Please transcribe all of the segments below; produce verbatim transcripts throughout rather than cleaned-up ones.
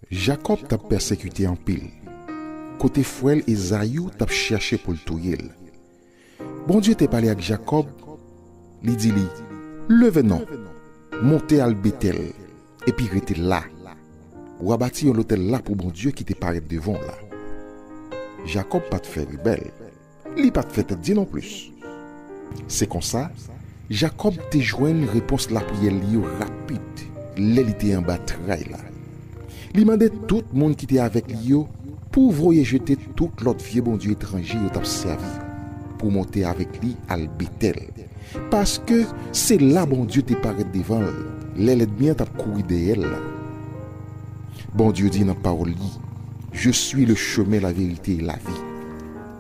Jakòb t ap pèsekite anpil, kote frè l Ezayi t ap chèche pou l touye l. Bondye te pale ak Jakòb, li di li, "Leve non, monte al Betèl, epi rete la. W a bati yon lotèl la pou Bondye ki te parèt devan w la." Jakòb pa t fè rebèl, li pa t fè tèt di non plis. Se konsa, Jakòb te jwenn repons lapriyè li yo rapid lè li te anba tray la. Li mande tout moun ki te avèk li yo pou voye jete tout lòt vye bondye etranje yo t ap sèvi yo, pou monte avèk li al Betèl, paske se la Bondye te parèt devan l lè lènmi an t ap kouri dèyè l la. Bondye di nan pawòl li, "Je suis le chemin, la vérité et la vie."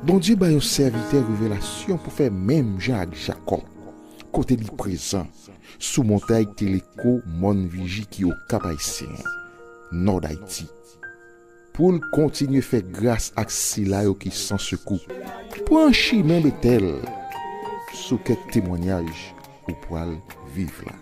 Bondye bay yon sèvitè revelasyon pou fè menm jan ak Jakòb, kote li prezan, sou montay Teleko Mòn Viji ki Okap Ayisyen, Nò Dayiti, pou l kontinye fè gras ak sila yo ki san sekou. Pran chimen Betèl sou kèk temwanyaj ou pral viv la.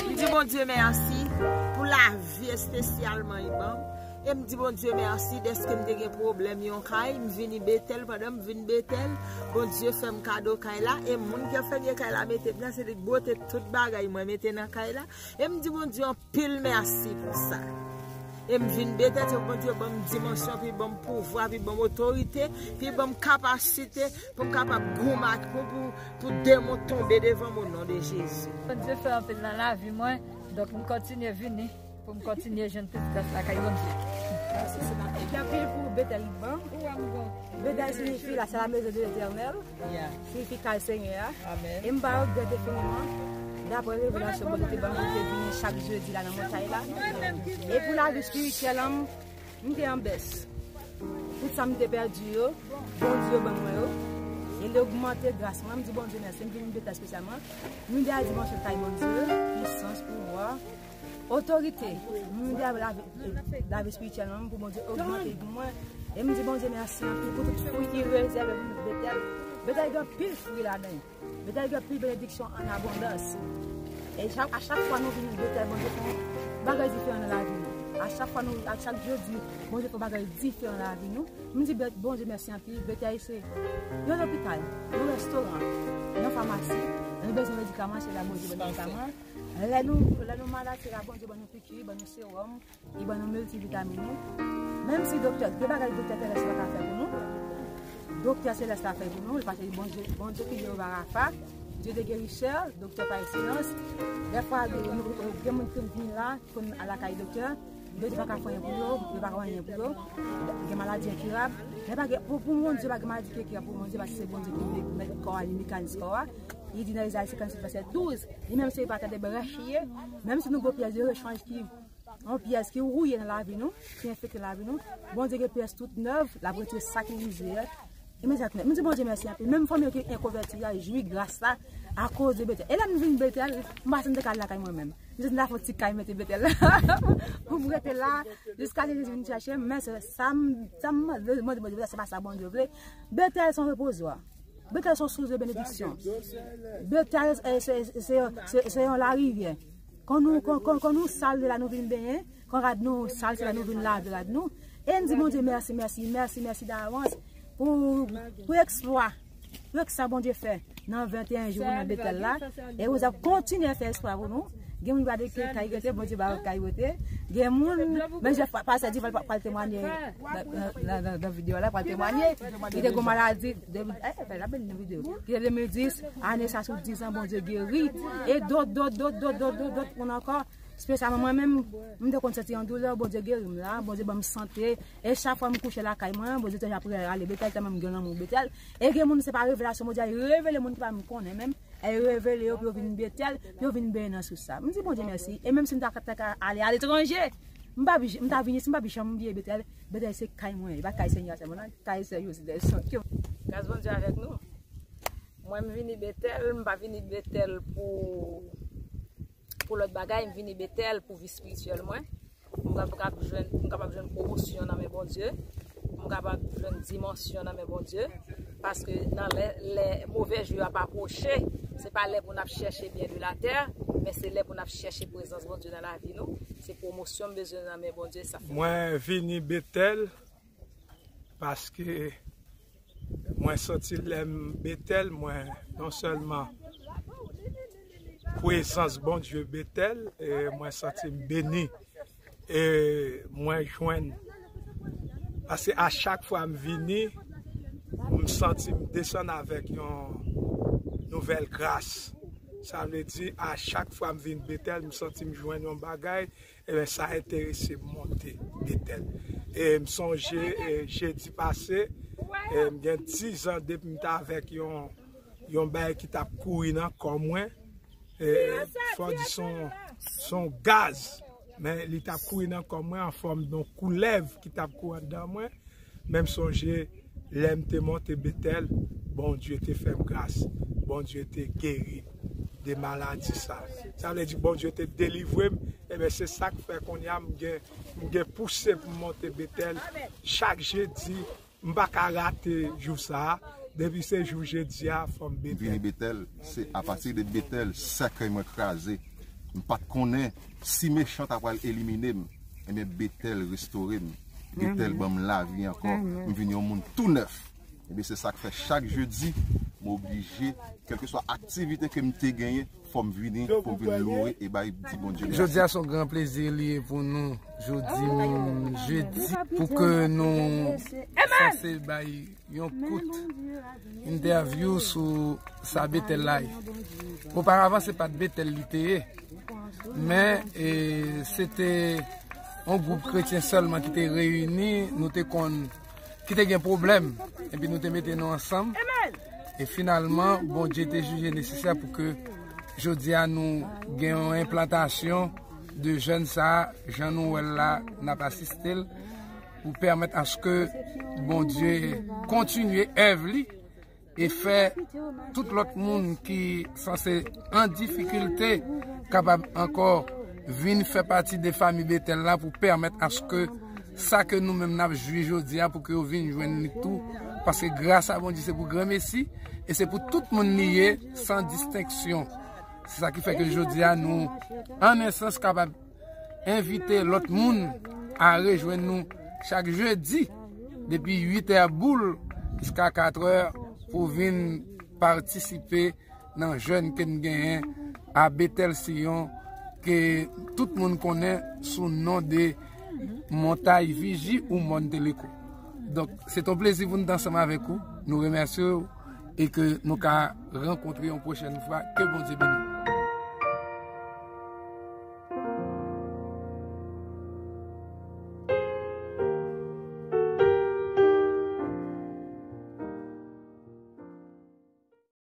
M di Bondye mèsi pou lavi espesyalman li ban m. E m di Bondye mèsi dèske m te gen pwoblèm yon kay, m vini Betèl, pandan m vin Betèl, Bondye fè m kado kay la, e moun ki ap fè byen kay la mete m nan, se li k bwote tout bagay mwen mete nan kay la. E m di Bondye anpil mèsi pou sa. E m vin Betèl, se Bondye ban m dimansyon, pi ban m pouvwa, pi ban m otorite, pi ban m kapasite pou m kapab goumen ak, pou, pou, pou demon tonbe devan m, o non de Jezi. Bondye fè anpil nan lavi mwen, donk m kontinye vini pou m kontinye jwenn plis gras lakay Bondye. Mèsi Senyè. Epi anpil pou Betèl ban. Betèl siyifi la, c'est la maison de l'Éternel. Siyifi kay Senyè a. E m pa regrèt enfiniman, daprè revelasyon Bondye te ban m pou m te vini chak jedi la nan montay la. E pou lavi espirityèl an, m te an bès. Tout sa m te pèdi yo, Bondye ban mwen yo. E li ogmante gras mwen, m di Bondye mèsi, m vini Betèl espesyalman. M di a dimansyon kay Bondye, pisans, pouvwa, otorite. M di a lavi, lavi espirityèl mwen, pou Bondye ogmante pou mwen. E m di Bondye mèsi anpil pou tout fwi ki rezève pou Betèl. Betèl gen anpil fwi ladan. Betèl gen pil benediksyon an abondans. E chak, a chak fwa nou vini Betèl, Bondye fè yon bagay diferan nan lavi nou. A chak fwa nou, a chak jodi, Bondye fè yon bagay diferan nan lavi nou. M di Bondye mèsi anpil. Betèl se yon lopital, yon restoran, yon famasi. Lè nou bezwen medikaman, se la Bondye ban nou medikaman. Lè nou, lè nou malad, se la Bondye ban nou piki, ban nou sewòm. Li ban nou miltivitamin nou. Menm si doktè, gen bagay doktè telès pa ka fè pou nou, doktè selès la fè pou nou, li pase Bondye, Bondye ki Jewova Rafa, Dieu de guérisseur, doktè pa ekselans. Dèfwa, gen moun ki vin la, ki konn al lakay doktè, doktè pa ka fè anyen pou yo, yo pa ka fè anyen pou yo. Gen maladi enkirab. Men pa gen, pou, pou Bondye, pa gen maladi ki enkirab pou Bondye, paske se Bondye ki mèt kò a, li mekanis kò a. Li di nan Ezayi senkannsenk vèsè douz, li menm se li pa tande brèch ye, menm si nou gon pyès de rechanj ki yon pyès ki wouye nan lavi nou, ki enfekte lavi nou, Bondye gen pyès tout nèv, l ap retire sa ki rize a. Imedyatman, m di Bondye mèsi anpil. Menm fanmi yo ki enkonvèti a jwi gras la akoz de Betèl. E lè m vin Betèl, m pa santi m te ka al lakay mwen menm. M santi m ta fè yon ti kay mete Betèl pou m rete la, jiska Jezi vin chèche m. Men se sa m, sa m mande Bondye, se pa sa Bondye vle. Betèl se yon repozwa. Betèl se yon sous de benediksyon. Betèl, eh, se, se, se, se yon larivyè. Kan nou, kan, kan, kan nou sal, se la nou vin benyen. Kan rad nou sal, se la nou vin lave rad nou. E n di Bondye mèsi, mèsi, mèsi, mèsi davans pou, pou eksplwa, pou eksplwa Bondye fè nan venteyen jou nan Betèl la. E w ap kontinye fè eksplwa pou nou. Gen moun ki pa gen kay rete, Bondye ba yo kay rete. Gen moun, men Jèf pa, pastè Dival pa, pral temwanye nan, nan, nan, nan videyo la, pral temwanye. Li te gon maladi, de, eh, fè la bèl nan videyo. Ki te de mil dis, ane sa sou diz an, Bondye geri. E dòt, dòt, dòt, dòt, dòt, dòt, dòt moun ankò. Espesyalman mwen menm, m te konn santi yon doulè, Bondye geri m la, Bondye ban m sante. E chak fwa m kouche lakay mwen, Bondye te ap rele Betèl, tèlman m gen lanmou Betèl. E gen moun, se pa revelasyon Bondye a revele moun ki pa menm konnen menm. E revele yo pou yo vin Betèl, pou yo vin benyen nan sous sa. M di Bondye mèsi. E menm si m ta, ta ka ale aletranje, m pa bi, m ta vini, si m pa bi janm bliye Betèl, Betèl se kay mwen, e pa kay Senyè a sèlman, non, kay Sè Jozidèl Sank yo. Gras Bondye avèk nou. Mwen, m vini Betèl, m pa vini Betèl pou, pou lòt bagay, m vini Betèl pou vi espirityèl mwen. M kapab jwenn, m kapab jwenn pwomosyon nan men Bondye. M kapab jwenn dimansyon nan men Bondye. Paske nan lè, lè move jou ap apwoche, se pa lè pou n ap chèche byen de la tè, men se lè pou n ap chèche prezans Bondye nan lavi nou. Se pwomosyon m bezwen nan men Bondye, sa fè. Mwen vini Betèl paske mwen santi lè m Betèl, mwen non sèlman prezans Bondye Betèl, e mwen santi m beni. E mwen jwenn, paske a chak fwa m vini, m santi m desann avèk yon nouvèl gras. Sa vle di, a chak fwa m vin Betèl, m santi m jwenn yon bagay, ebyen, sa enterese m monte Betèl. E m sonje, e, jedi pase, e m gen diz an depi m t avèk yon, yon bagay ki t ap kouri nan kò mwen. E, fò di son, son gaz, men li t ap kouri nan kò mwen an fòm de yon koulèv ki t ap kouri anndan mwen. Men m sonje, lè m te monte Betèl, Bondye te fè m gras. Bondye te geri m de maladi sa. Sa vle di Bondye te delivre m. Ebyen, se sa k fè kounye a m gen, m gen pouse pou m monte Betèl chak jedi. M pa ka rate jou sa a. Depi se jou jedi a, fò m Betèl. Vini Betèl, se apati de Betèl, sèkèy mwen kraze. M pa t konnen si mechan ta pral elimine m. Ebyen, Betèl restore m. Betèl ban m lavi ankò. M vin yon moun tou nèf. Ebyen, se sa k fè chak jedi, m oblije, kèlkeswa aktivite ke m te genyen, fò m vini pou m vin louwe e bay di Bondye mèsi. Jodi a se yon gran plezi li ye pou nou, jodi, jedi, pou ke nou sanse bay yon kout entèvyou sou sa Betèl la ye. Oparavan, se pa t Betèl li te ye, men, e, se te yon gwoup kretyen sèlman ki te reyini, nou te konn, ki te gen pwoblèm, epi nou te mete nou ansanm. E finalman, Bondye te jije nesesè pou ke jodi a nou gen yon enplantasyon de jèn sa a, jan nou wè l la, n ap asiste l, pou pèmèt aske Bondye kontinye èv li e fè tout lòt moun ki sanse an difikilte kapab ankò vin fè pati de fanmi Betèl la pou pèmèt aske sa ke nou menm n ap jwi jodi a pou ke yo vin jwenn li tou. Paske gras a Bondye se pou granmesi e se pou tout moun li ye san distenksyon. Se sa ki fè ke jodi a nou an esans kapab envite lòt moun a rejwenn nou chak jedi depi uit è boul jiska kat è pou vin patisipe nan jèn ke n genyen a Betèl Siyon ke tout moun konnen sou non de Montay Viji ou Mòn Teleko. Donk, se t on plezi pou n t ansanm avèk ou. Nou remèsye w e ke nou ka rankontre yon pwochèn fwa. Ke Bondye beni w.